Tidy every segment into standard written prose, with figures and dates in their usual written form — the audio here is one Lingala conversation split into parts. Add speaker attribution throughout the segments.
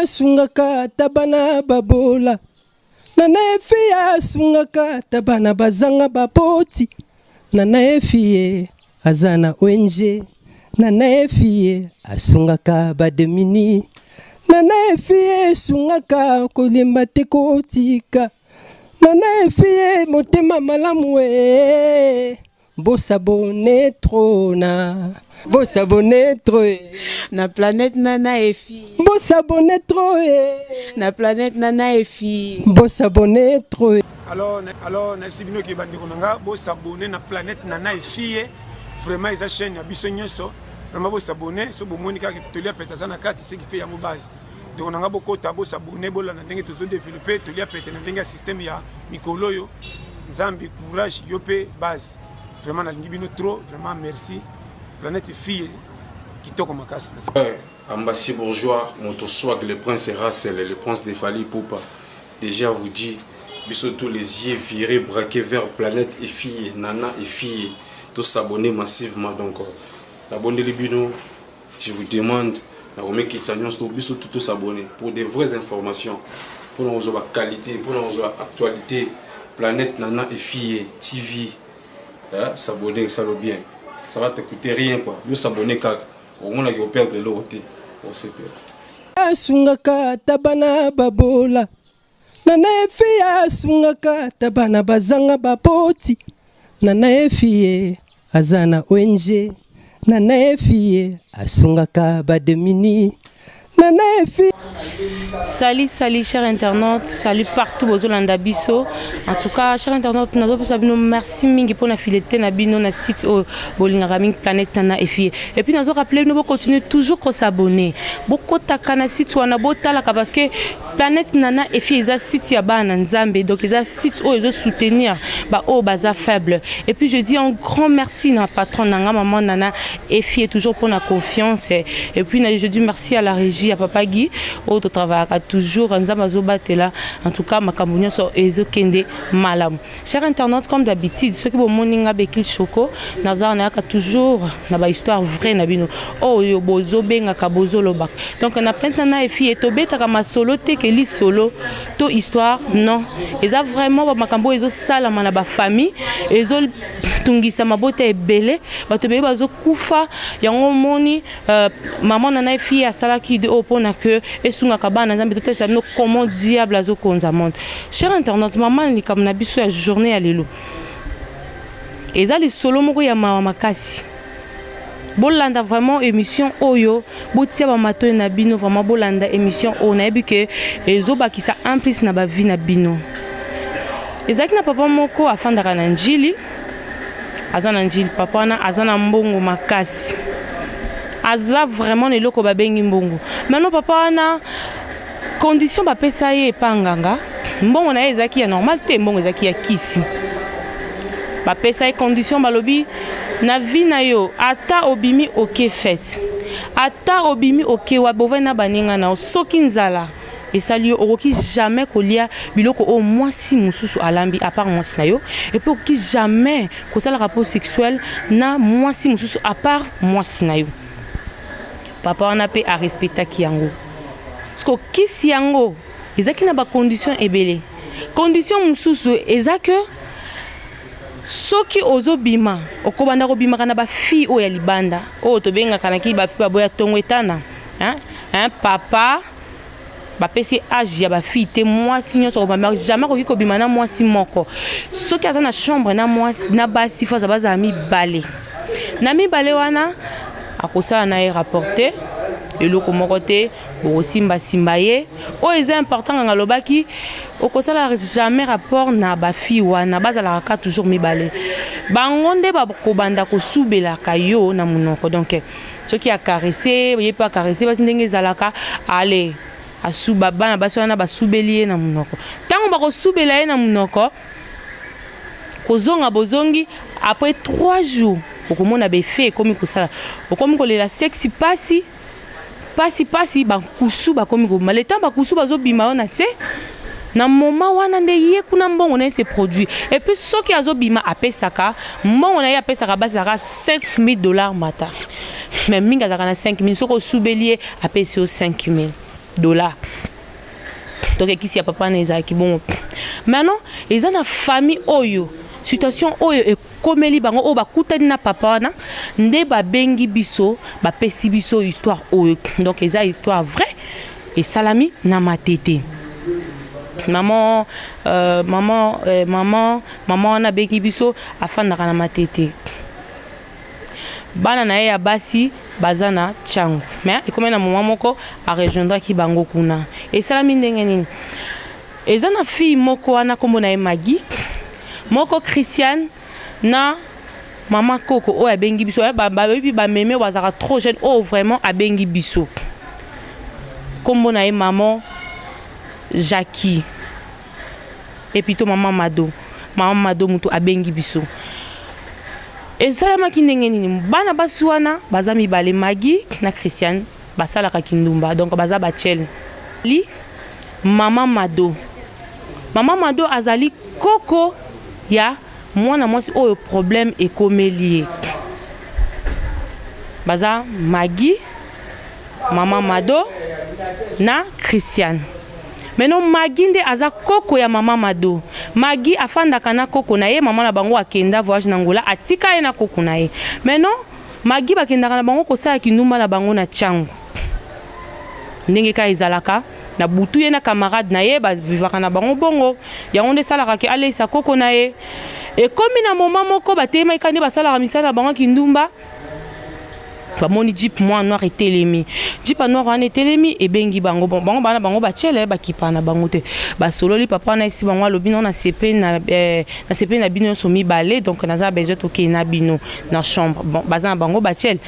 Speaker 1: Asungaka ata bana babola. Nana Efi asungaka ata bana bazanga baboti. Nana Efi aza na ONG. Nana Efi asungaka ba demuni. Nana Efi esungaka kolemba te kotika. Nana Efi motema malamu e. Bo s'abonner trop na Bo s'abonner trop eh.
Speaker 2: Na planète Nana Efi.
Speaker 1: Bo s'abonner trop eh.
Speaker 2: Na planète Nana Efi.
Speaker 1: Bo s'abonner trop eh.
Speaker 3: Alors, alors nayebisi bino ke bandeko na nga bo s'abonner na planète Nana Efi vraiment eza chaîne ya biso nyonso vraiment bo s'abonner so bomoni kaka tolia pete aza na kati ce qui fait yango base ndeko na nga bokota bo s'abonner bolanda ndenge tozo développer tolia pete na ndenge ya système ya mikolo oyo Nzambe courage yo pe base vraiment nalingi bino trop vraiment merci planète fille kitoko makasi.
Speaker 4: Ouais, Ambassy bourgeois, moto swag, le prince Russell, le prince de Fally Ipupa. Déjà vous dit, biso tous les yeux virés, braqués vers planète et fille, Nana et fille, tous s'abonner massivement donc. La bonne bino, je vous demande nakomikitisa nyonso to biso tout tosabonne pour des vraies informations mpona kozwa baqualité mpona kozwa actualité planète nana efie tv hein, s'abonner esalo bien ça va te coûter rien quoi yo s'abonner kaka omonaki operdre eloko te osepela
Speaker 1: Asungaka ata bana babola. Nana Efi asungaka ata bana bazanga baboti. Nana Efi aza na ONG. Nana Efi asungaka ba demuni. Nana Efi.
Speaker 2: Salut, salut, chers internautes, salut partout bozolanda biso. En tout cas, chers internautes, nazopesa bino merci mingi pour la fidélité na bino na site oyo bolingaka mingi planète Nana Efi. Et puis nazo rappeler bino bo continuer toujours ko s'abonner. Bokotaka na site wana botalaka parce que Planète Nana Efi eza site ya bana Nzambe, donc eza site oyo ezo soutenir ba oyo baza faible. Et puis je dis un grand merci na patron nanga maman Nana Efi est toujours pour la confiance. Et puis je dis merci à la régie à papa Guy oyo to travaillaka toujours Nzambe azobatela. En tout cas makambo nyonso ezo kende malamu. Chers internautes, comme d'habitude, soki bomoni nga Bekil Choco, naza nayaka toujours na ba histoire vraie na bino. Oyo bozo bengaka bozo lobaka. Donc na plainte na efi etobetaka masolo te ke lisolo to histoire non. Eza vraiment ba makambo ezo salama na ba famille, ezo tungisa mabota ebele, bato ebele bazo kufa yango moni Euh, maman nana fille asalaki ide oyo mpona ke esungaka bana nzambe totalisa bino comment diable azokonza monde. Cher internaute, mama na likambo na biso ya journée ya lelo eza lisolo moko ya mawa makasi. Bolanda vraiment émission oyo, botia ba matoyi na bino vraiment, bolanda émission oyo, nayebi ke ezobakisa un plus na ba vie na bino. Ezalaki na papa moko afandaka na Njili, aza na Njili, papa wana aza na mbongo makasi, aza vraiment na eloko babengi mbongo. Maintenant papa wana condition bapesa ye epa nganga, mbongo na ye ezalaki ya normal te, mbongo ezalaki ya kisi. Bapesa ye condition, balobi na vie na yo ata obimi oke fete, ata obimi oke wapi, bovandi na baninga na yo, soki nzala esali yo okoki jamais kolia biloko oyo mwasi mosusu alambi à part mwasi na yo, et puis okoki jamais kosala rapport sexuel na mwasi mosusu à part mwasi na yo. Papa wana pe arespectaki yango. Parce que kisi yango ezalaki na ba condition ebele. Condition mosusu eza que soki ozobima okobanda kobimaka na ba fille oyo ya libanda oyo tobengaka na ki ba fille baboya tongo etana, hein? Hein, papa bapesi age ya ba fille te, mwasi nyonso akobima jamais akoki kobima na mwasi moko. Soki aza na chambre na mwasi na basi fo aza bazala mibale na mibale wana akosala na ye rapporte eloko moko te, bokosimba simba ye. Oyo eza important, nganga alobaki okosala jamais rapport na ba fille wana, bazalaka ka toujours mibale, bango nde bakobanda kosubelaka yo na monoko. Donc soki akarese ye mpe akarese basi ndenge ezalaka, ale asuba bana basi wana basubeli ye na monoko. Ntango bakosubela ye na monoko, kozonga bozongi après 3 jours okomona befe ekomi kosala, okomi kolela sexe pasi pasi pasi, bakusu bakomi kobima. Le temps bakusu bazobima yo na se na moment wana nde ye kuna mbongo na ye se produit. Et puis soki azobima apesaka mbongo na ye, apesaka basi azalaka 5000 $ mata, mais mingi azalaka na 5000. Soki osubeli ye apesi yo 5000 $. Donc kisi ya papa na ezalaki bongo. Maintenant eza na famille oyo situation oyo ekomeli bango, oyo bakutani na papa wana, nde babengi biso, bapesi biso histoire oyo. Donc eza histoire vraie, esalami na Matete. Maman, maman, maman, mama wana abengi biso, afandaka na Matete, bana na ye ya basi baza na Tshangu, mais ekomi na moment moko arejoindraki bango kuna. Esalami ndenge nini? Eza na fille moko wana, nkombo na ye Magi, moko Christiane na mama koko oyo abengi biso. Bayebi bameme oyo bazalaka trop jeune, oyo vraiment abengi biso, nkombo na ye maman Jackie et plutôt mama Mado. Mama Mado moto abengi biso. Esalamaki ndenge nini? Bana basi wana baza mibale, Magi na Christiane, basalaka kindumba, donc baza bachele li mama Mado. Mama Mado azali koko ya mwana mwasi oyo problème ekomeli ye. Baza Magi, mama Mado na Christiane. Maintenant Magi nde aza koko ya mama Mado. Magi afandaka na koko na ye. Mama na bango akenda voyage na Ngola, atika ye na koko na ye. Maintenant Magi bakendaka na bango kosala kindumba na bango na Tshangu, ndenge kaka ezalaka na butu. Ye na camarade na ye bavivaka na bango bongo. Yango nde esalaka ke aleisa koko na ye. Ekomi na moment moko, batelemaki kaka nde basalaka misala na bango kindumba, bamoni jeep mwa noir etelemi. Jeep ya noir wana etelemi, ebengi bango. Bon, bango bana bango batiele, bakipa na bango te. Basololi, papa wana esi bango alobi: "No, nasepeli na bino nyonso mibale, donc naza besoin tokende na bino na chambre." Bon, baza na bango batiele.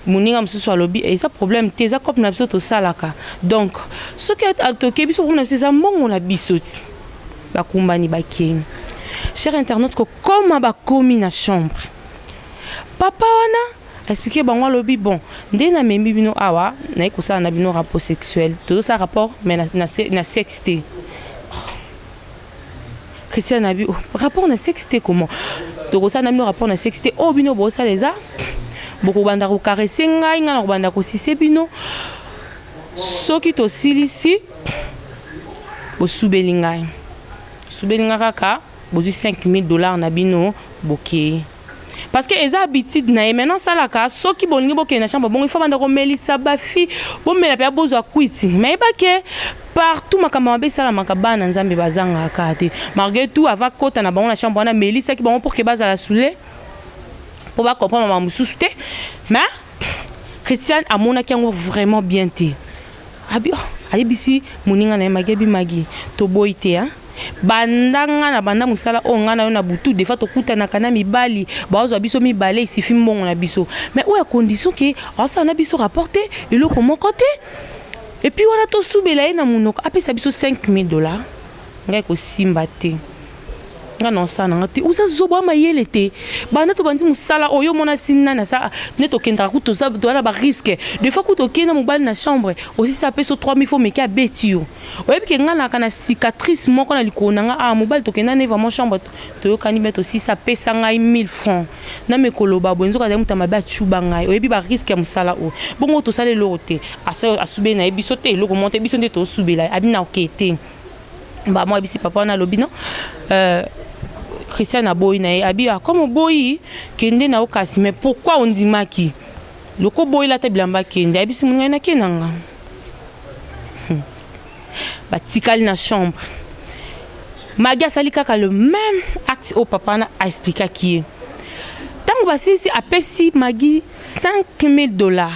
Speaker 2: Moninga mosusu alobi: "Eza problème te, eza cope na biso tosalaka, donc soki tokebi biso, problème na biso eza mbongo na biso." Ti bakumbani, bakei. Cher internaute, kokoma bakomi na chambre, papa wana expliquer bango, alobi: "Bon, nde namemi bino awa, naye kosala na bino rapport sexuel. Tozosala rapport, mais na sexe te." Christian abi: "Oh, rapport na sexe te, comment tokosala na bino rapport na sexe te? Oyo bino bosala eza bokobanda kocaresser ngai, ngai na kobanda kosucer bino. Soki tosilisi, bosubeli ngai, subeli ngai kaka, bozwi 5000 $ na bino, bokei." Parce que eza habitude na ye. Maintenant asalaka, soki bolingi bokende na chambre bongo, il faut banda komelisa bafi, bomela mpe bozwa kwiti. Mais yebake partout makambo mabe esalamaka, bana Nzambe bazangaka te. Malgré tout, ava kota na bango na chambre wana, amelisaki bango pour ke bazala saoul, mpo bacomprendre makambo mosusu te. Mais Christiane amonaki yango vraiment bien te. Abi, oh, ayebisi moninga na ye Magi, abi: "Magi, toboyi te, hein? Banda nga na banda mosala oyo, nga na yo na butu, des fois tokutanaka na mibali, bazwa biso mibale, esifi mbongo na biso. Mais oyo ya condition ke aosala na biso rapport te, eloko moko te, et puis wana tosubela ye na monoko, apesa biso 5000 $, ngai kosimba te, nga na osala nanga te. Oza zoba, mayele te. Banda tobandi mosala oyo, omona si nani asa nde tokendaka ku toza na barisque. Des fois ku tokenda mobali na chambre, osisi apesa 3000, faut meke abeti yo. Oyebi ke nga naka na cicatrice moko na likolo na nga. Ah, mobali tokenda ne vraiment chambre, toyokani be, tosisi, apesa ngai 1000 francs na mekoloba boye, nzoka azali moto mabe, acuba ngai. Oyebi barisque ya mosala oyo. Bongo tosala eloko te, asubeli na ye biso te, eloko moko te, biso nde tosubela." Abi na oke te. Bamo ayebisi papa wana, alobi: "Non, Christian aboyi na ye." Abi: "Ah, comme oboyi, kende na yo kasi. Mais pourquoi ondimaki loko oboyela ata bilamba?" Kende. Ayebisi moninga ye: "Nake na nga." Batikali na chambre. Magi asali kaka le même acte oyo papa wana aexplikaki ye. Ntango basilisi, apesi Magi 5000 $.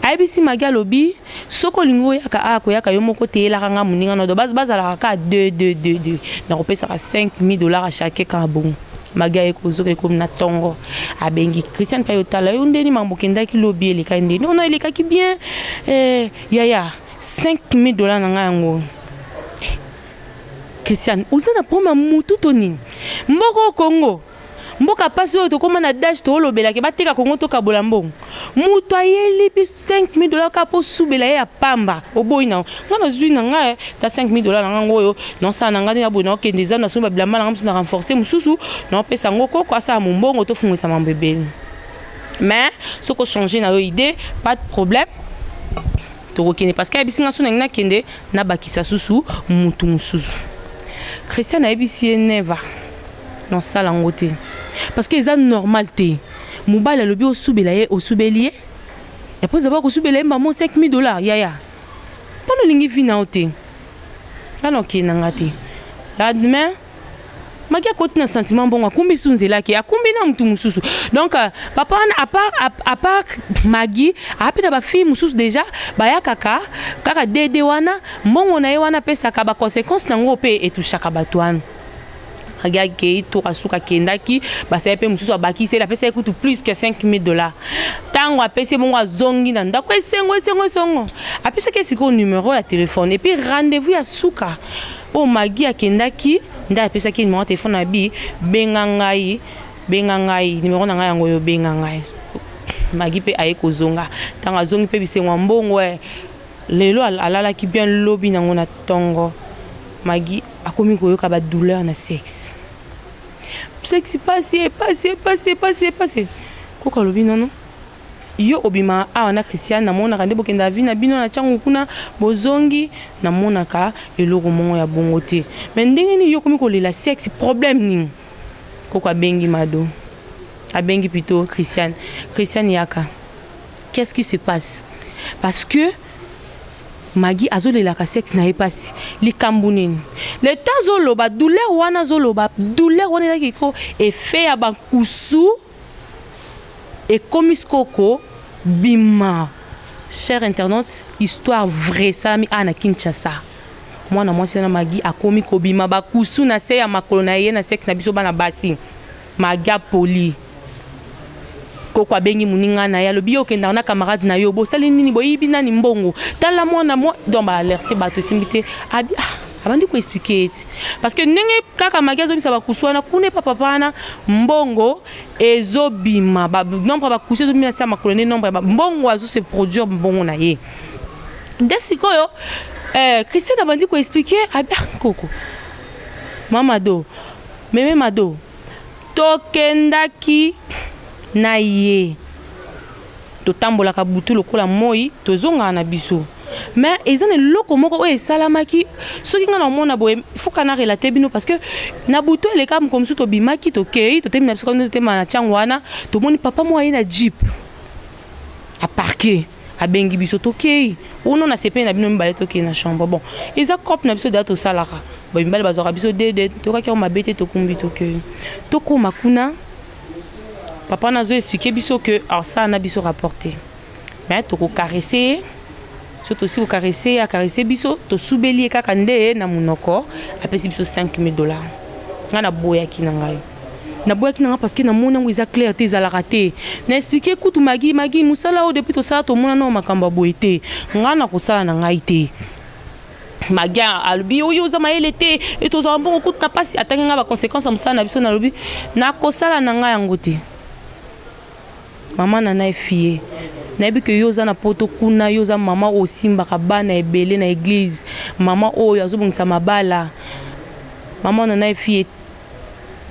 Speaker 2: Ayebisi Magi, alobi: "Soki olingi oyaka awa, koyaka yo moko te, yelaka nga moninga no. Bazalaka kaka 2 2 2 2, nakopesaka 5000 $ à chaque." Kaka bongo, Magi aye kozoka. Ekomi na ntongo, abengi Christian mpe ayotala yo ndeni makambo okendaki lobi elekaki ndeni. Ona elekaki bien, eh, yaya, 5000 $ na ngai yango. "Christian, oza na problème ya mutu to nini? Mboka Kongo, mboka mpasi oyo, tokóma na dage toolobelaki bateka Kongo, tokabola mbongo. Moto ayeli biso 5000 $ kaka mpo subela ye ya pamba, oboyi na nga. Nazwi na ngai ta 5000 $ na ngango oyo naosala na ngai nde boye. Naokende eza nasomba bilamba na ngai mosusu, na renforce mosusu, naopesa yango koko asala mombongo, tofungwisa mambo ebele. Mais soki ochange na yo idée, pas de problème." Tokokende parce que ayebisi nga so nangi nakende nabakisa susu mutu mosusu. Christian ayebisi ye neva nasala yango te parce que eza normal te. Mobali alobi osubela ye, osubeli ye, et puis eza kosubela ye mbamo 5000 $. Yaya, mpona olingi vie na yo te, nga na okende na nga te. Lendemain, Maki akoti na sentiment mbongo, akumbi su nzela ake, akumbi na mutu mosusu. Donc papa wana, à part Magi, ape na bafille mosusu déjà bayakaka kaka dede wana. Mbongo na ye wana apesaka, baconséquence nango mpe etushaka bato wana. Magi akei tour asuka, akendaki, basali mpe mosusu, abakisi, apesa ye kutu plus que 5000 $. Ntango apesi bongo, azongi na ndako, esengo, esengo, esengo. Apesaki ye sikoyo numero ya telefone et puis rendez-vous ya suka oyo Magi akendaki nde apesaki numéro ya telefone na bi: "Benga ngai, benga ngai, numéro na ngai yango oyo, benga ngai." Magi mpe aye kozonga. Ntango azongi mpe, bisengo ya mbongo. Lelo alalaki bien, lobi nango na ntongo, Magi akomi koyoka badouleur na sexe. Sexe epasi, epasi, epasi, epasi, epasi. Koko alobi: "Nono, yo obima awa na Christiane, namonaka nde bokenda vi na bino na ntango kuna, bozongi, namonaka eloko moko ya bongo te. Mais ndenge nini yo okomi kolela sexe? Problème nini?" Koko abengi Mado, abengi plutôt Christiane: "Christiane, yaka, qu'est-ce qui se passe? Parce que Magi azolelaka sexe na ye mpasi, likambo nini?" Le temps azoloba douleur wana, azoloba douleur wana ezalaki ko effet ya bankusu ekomi sikoko bima. Cher internaute, histoire vraie esalami awa na Kinshasa. Mwana mwasi wana Magi akomi kobima bakusu na se ya makolo na ye na sexe. Na biso bana basi, Magi apoli. Koko abengi moninga na ye, alobi: "Yo okendaka na camarade na yo, bosali nini? Boyibi nani mbongo? Tala mwana mwa." Donc baalerte bato, esimbi te. Abi ah, abandi koexpliquer ete parce que ndenge kaka Magi azobimisa bakusu wana kuna epa papa wana, mbongo ezobima, nombre ya bakusu ezobima se ya makolo, nde nombre ya mbongo azose produire mbongo na ye. Nde sikoyo Christine abandi koexpliquer, abi: "Ah, koko mamado, meme Mado, tokendaki na ye, totambolaka butu lokola moi, tozongaka na biso. Mais eza na eloko moko oyo esalamaki. Soki ngai namona boye, fuka na relater bino, parce que na butu eleka moko mosusu, tobimaki, tokei, totemi na biso, totema na ntiango wana, tomoni papa moko aye na jeep, aparquer, abengi biso, tokei uno na sepeli na bino mibale, tokei na chambre. Bon, eza cope na biso deya, tosalaka bamibale, bazwaka biso dede, tokaki yango mabe te, tokumbi, tokei, tokóma kuna, papa nazo expliquer biso ke asala na biso rapport te, mais tokocaresser ye. So tosi kocaresser ye, acaresser biso, tosubeli ye kaka nde na monoko, apesi biso 5000 $. Ngai naboyaki na ngai, naboyaki na nga parce que namoni yango eza clair te, ezalaka te. Na expliquer kutu Magi: "Magi, mosala oyo depuis tosala, tomona nao makambo ya boye te. Ngai na kosala na ngai te." Magi alobi: "Oyo oza mayele te, e tozwaka mbongo kutu na mpasi." Atangi ngai baconséquence ya mosala na biso. Nalobi nakosala na ngai yango te. Mama na efie, nayebi ke yo oza na poto kuna, yo oza mama oyo osimbaka bana ebele na église, mama oyo azobongisa mabala. Mama na efie,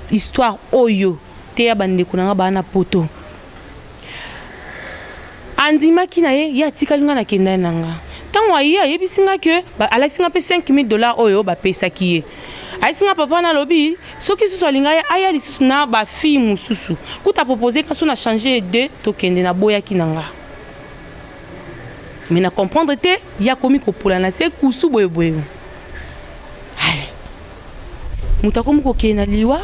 Speaker 2: histoire oyo te ya bandeko na nga baa na poto. Andimaki na ye, ye atikali nga, nakenda ye na nga. Ntango aye, ayebisi nga ke alakisi nga mpe 5000 $ oyo bapesaki ye. Ayebisi nga papa nalobi soki susu alinga ye, aya lisusu na bafille mosusu. Kuta propose nga so na change de tokende, naboyaki na nga. Mais na comprendre te, ye akomi kopola na se kusu boyeboye. Ale moto akomi kokende na liwa,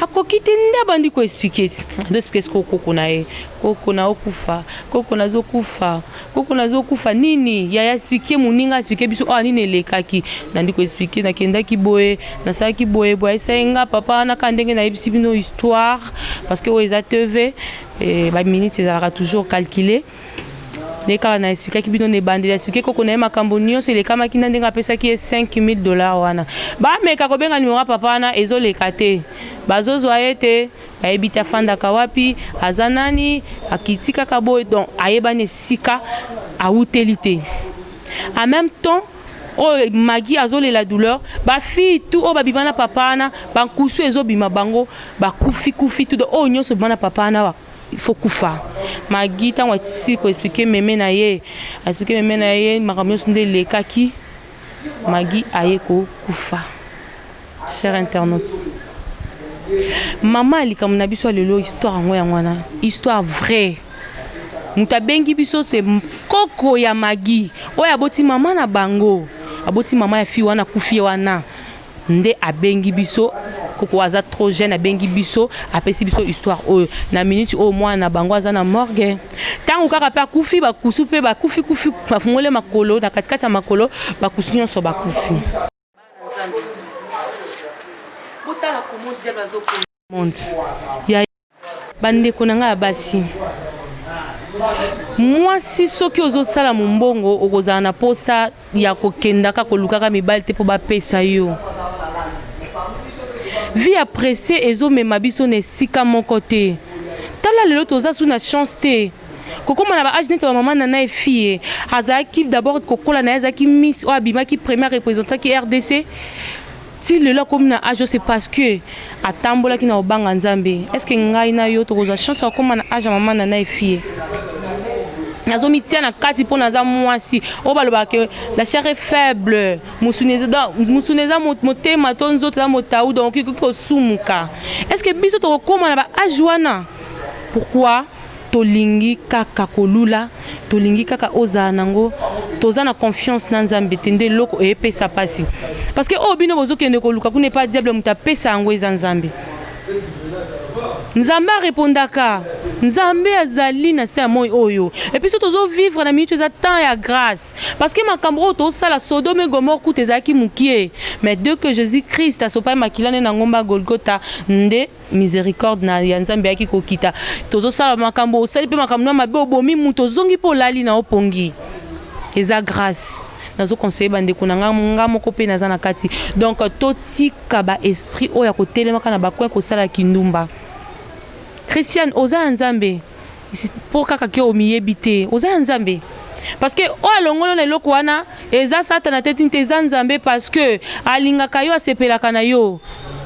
Speaker 2: akoki te. Nde abandi koexpliquer ti ado expliquer sikoyo koko na ye: "Koko naokufa, koko nazokufa, koko nazokufa." "Nini yaya? Expliquer moninga, expliquer biso awa nini elekaki." Nandi koexpliquer: "Nakendaki boye, nasalaki boye boye, ayesai nga papa wana kaka ndenge nayebisi bino histoire." Parce que oyo eza TV, baminute ezalaka toujours calculé. Nde kaka na expliquaki bino na ebandeli, expliquer koko na ye makambo nyonso elekamaki na ndenge apesaki ye 5000 $ wana. Bameka kobenga nimero ya papa wana, ezoleka te, bazozwa ye te, bayebi te afandaka wapi, aza nani, akiti kaka boye. Donc ayebani esika awuteli te. En même temps oyo Magi azolela douleur, bafille tout oyo babima na papa wana, bankusu ezobima bango, bakufi kufi tout. Oyo nyonso bima na papa wana. Il faut kufa. Maggie ntango atisi ko expliquer meme na ye, expliquer meme na ye makambo nyonso nde elekaki, Maggie aye kokufa. Cher internaute, mama ya likambo na biso ya lelo, histoire yango yango wana, histoire vraie. Moto abengi biso se koko ya Maggie oyo aboti mama na bango, aboti mama ya fille wana akufi wana, nde abengi biso. Koko aza trop jeune, abengi biso, apesi biso histoire oyo. Na minute oyo mwana na bango aza na morgue. Ntango kaka mpe akufi, bakusu mpe bakufi kufi, bafungoli makolo na katikati ya makolo, bakusu nyonso bakufi. Botala komo diable azokonza monde ya bandeko na ngai ya basi. Mwasi, soki ozosala mombongo, okozala na posa ya kokendaka kolukaka mibali te mpo bapesa yo. Vie ya presse ezomema biso na esika moko te. Tala lelo, toza su na chance te kokóma na baage neti bamama Nana Efie. Azalaki d'abord kokola na ye, azalaki miss oyo abimaki première, représentaki RDC. Ti lelo akomi na age, c'est parce que atambolaki na kobanga Nzambe. Est ce que ngai na yo tokozwa chance ya kokóma na age ya mama Nana Efie? Nazomitia na kati mpo naza mwasi oyo balobaka ke la chair est faible, mosuni eza motema to nzoto eza motau, donc okoki kosumuka. Est ce que biso tokokóma na baage wana? Pourquoi tolingi kaka kolula, tolingi kaka ozala nango, toza na confiance na Nzambe te? Nde eloko eyepesa mpasi, parce que oyo bino bozokende koluka kuna epa diable, moto apesa yango eza Nzambe. Nzambe arépondaka, Nzambe azali na se ya moi oyo. Et puis so tozovivre na minute, eza temps ya grâce, parce que makambo oyo tosala, Sodome Gomorrhe kuta ezalaki mokie, mais dès que Jésus Christ asopai makila nde na ngomba Golgota, nde miséricorde na ya Nzambe ayaki kokita. Tozosala makambo, osali mpe makambo na mabe, obomi moto, ozongi mpe olali na opongi, eza grâce. Nazoconseiller bandeko na nga, nga moko mpe naza na kati, donc totika baesprit oyo ya kotelemaka na bacoin kosala kindumba. Christiane, oza ya Nzambe mpo kaka ke omiyebi te. Oza ya Nzambe parce que oyo alongoli na eloko wana eza Satana te, tini te, eza Nzambe, parce que alingaka yo, asepelaka na yo,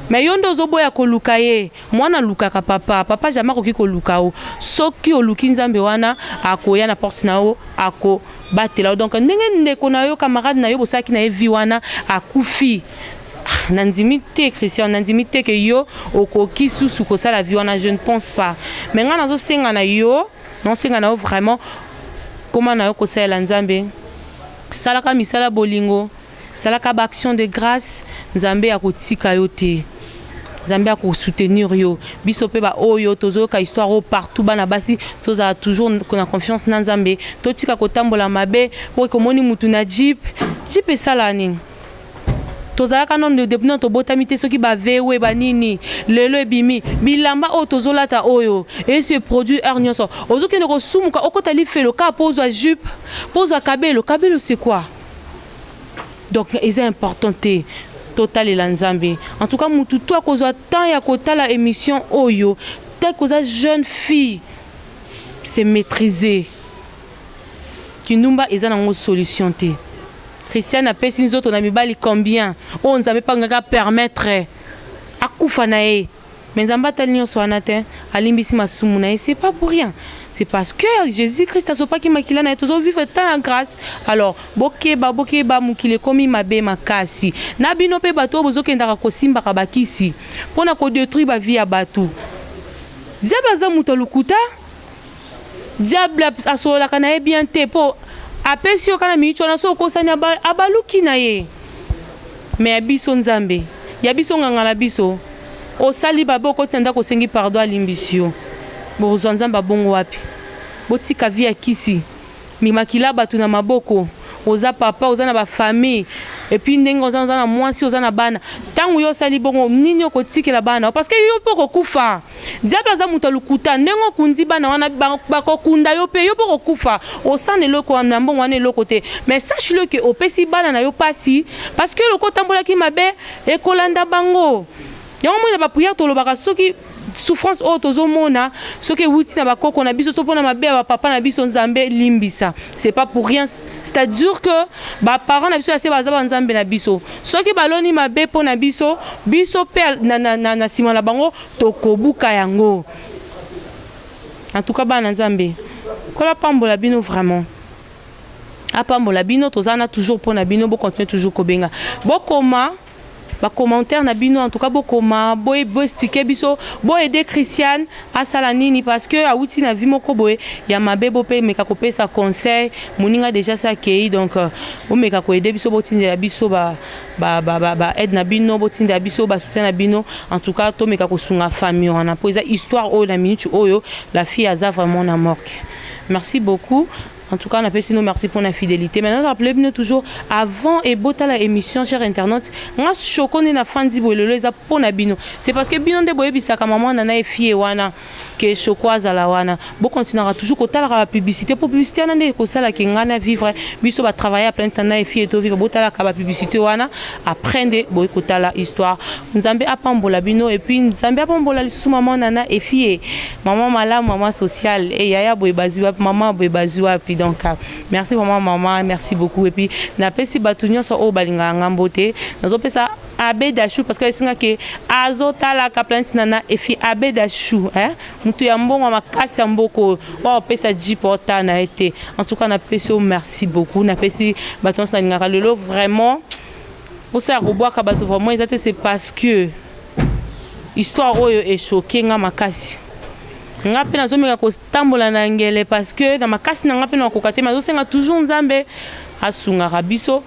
Speaker 2: mais yo nde ozoboya koluka ye. Mwana alukaka papa, papa jamais akoki koluka yo. Soki oluki Nzambe wana, akoya na porte na yo, akobatela yo. Donc ndenge ndeko na yo, camarade na yo, bosalaki na ye vie wana, akufi, nandimi te. Christian, nandimi te ke yo okoki susu kosala vie wana, je ne pense pas. Mais ngai nazosenga na yo, nazosenga na yo vraiment, koma na yo kosalela Nzambe, salaka misala bolingo, salaka baaction de grâce. Nzambe akotika yo te, Nzambe akosoutenir yo. Biso mpe baoyo tozoyoka histoire oyo partout, bana basi, tozala toujours na confiance na Nzambe, totika kotambola mabe. Po komoni mutu na jeep, jeep esala nini? Tozalaka nano depuis nano tobotami te, soki bavewe banini, lelo ebimi bilamba oyo tozolata oyo esi eproduit. Heure nyonso ozokende kosumuka, okota lifelo kaka mpo ozwa jupe, mpo ozwa kabelo. Kabelo, c'est quoi? Donc eza important te. Totalela Nzambe. En tout cas, mutu to akozwa temps ya kotala émission oyo te, koza jeune fille, c'est maîtriser. Kindumba eza nango solution te. Christiane apesi nzoto na mibali combien oyo Nzambe mpangaka permettre akufa na ye? Mais Nzambe atali nyonso wana te, alimbisi masumu na ye. C'est pas pour rien, c'est parce que Jésus Christ asopaki makila na ye. Tozovivre temps ya grâce. Alors bokeba, bokeba, mokili ekomi mabe makasi. Na bino mpe bato oyo bozokendaka kosimbaka bakisi mpona kodétruire bavie ya bato, diable aza moto ya lokuta. Diable asololaka na ye bien te, mpo apesi yo kaka na miniti wana, so okosani, abaluki na ye. Mais ya biso Nzambe, ya biso nganga na biso, osali babe, okoti na ndako, osengi pardon, alimbisi yo. Bokozwa Nzambe abongo wapi? Botika vie ya kisi, makila bato na maboko. Oza papa, oza na bafamille, et puis ndenge oza, oza na mwasi, oza na bana. Ntango yo osali bongo, nini okotikela bana? Parce que yo mpe okokufa. Diable aza moto ya lokuta. Ndenge okundi bana wana, bakokunda yo mpe, yo mpe okokufa. Osana eloko na mbongo wana, eloko te. Mais sache le que opesi bana na yo pasi, parce que eloko otambolaki mabe ekolanda bango. Yango moi na baprière tolobaka, soki souffrance oyo tozomona, soki ewuti na bakoko na biso to mpona mabe ya bapapa na biso, Nzambe limbisa. C'est pas pour rien, c'est-à-dire que baparent na biso ya se baza banzambe na biso. Soki baloni mabe mpo na biso, biso mpe na nsima na bango tokobuka yango. En tout cas bana Nzambe, Nkolo apambola bino vraiment. Apambola bino, toza na toujours pona bino, bo continuer toujours kobenga. Bokoma ba commentaire na bino, en tout cas bokoma, bo bo expliquer biso, bo aider Christiane asala nini parce que awuti na vie moko boye ya mabe, bo pe meka kopesa conseil moninga déjà sa kei. Donc bomeka ko aider biso, botindela biso ba ba ba ba, ba aide na bino, botindela biso ba soutien na bino. En tout cas tomeka kosunga famille wana po eza histoire oyo na minute oyo la fille aza vraiment na morgue. Merci beaucoup. En tout cas, on appelle sinon merci pour la fidélité. Maintenant, rappelez bino toujours avant et botala émission, cher internaute. Nga choco ne na fandi boye lelo eza pona bino. C'est parce que bino nde boyebisaka maman Nana Efie wana que choco azala wana. Bo continuera toujours kotala la publicité pour publicité wana nde kosala ke nga na vivre biso ba travailler à plein temps na Efie to vivre botala ka ba publicité wana après nde boye kotala histoire. Nzambe apambola bino et puis Nzambe apambola lisusu maman Nana Efie. Maman malamu, maman sociale et yaya boye bazwi wapi, maman boye bazwi wapi. Donc merci vraiment maman, merci beaucoup. Et puis napesi bato nyonso oyo balingaka ngambo te, nazopesa Abe Dachou parce que esengaki azotalaka Planète Nana Efi. Abe Dachou, hein, mutu ya mbongo makasi ya mboka oyo opesa jeep otala na ye te. En tout cas napesi yo merci beaucoup, napesi bato nyonso nalingaka. Lelo vraiment osala kobwaka bato vraiment eza te, c'est parce que histoire oyo echoquer nga makasi. Nga mpe nazomeka kotambola na ngele parce que na makasi na nga mpe nakoka te, nazosenga toujours Nzambe asungaka biso,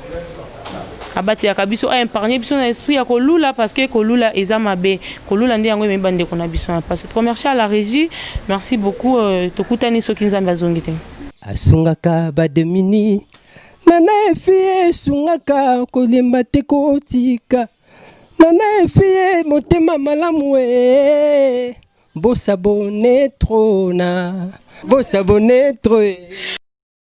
Speaker 2: abatelaka biso, aépargne biso na esprit ya kolula parce que kolula eza mabe. Kolula nde yango ememi bandeko na biso na passe commercial. À la régie, merci beaucoup. Tokutani soki Nzambe azongi te.
Speaker 1: Asungaka bademini, Nana Efi, esungaka kolemba te, kotika Nana Efi motema malamu e. Bosabonner trop na bosabonner trop e.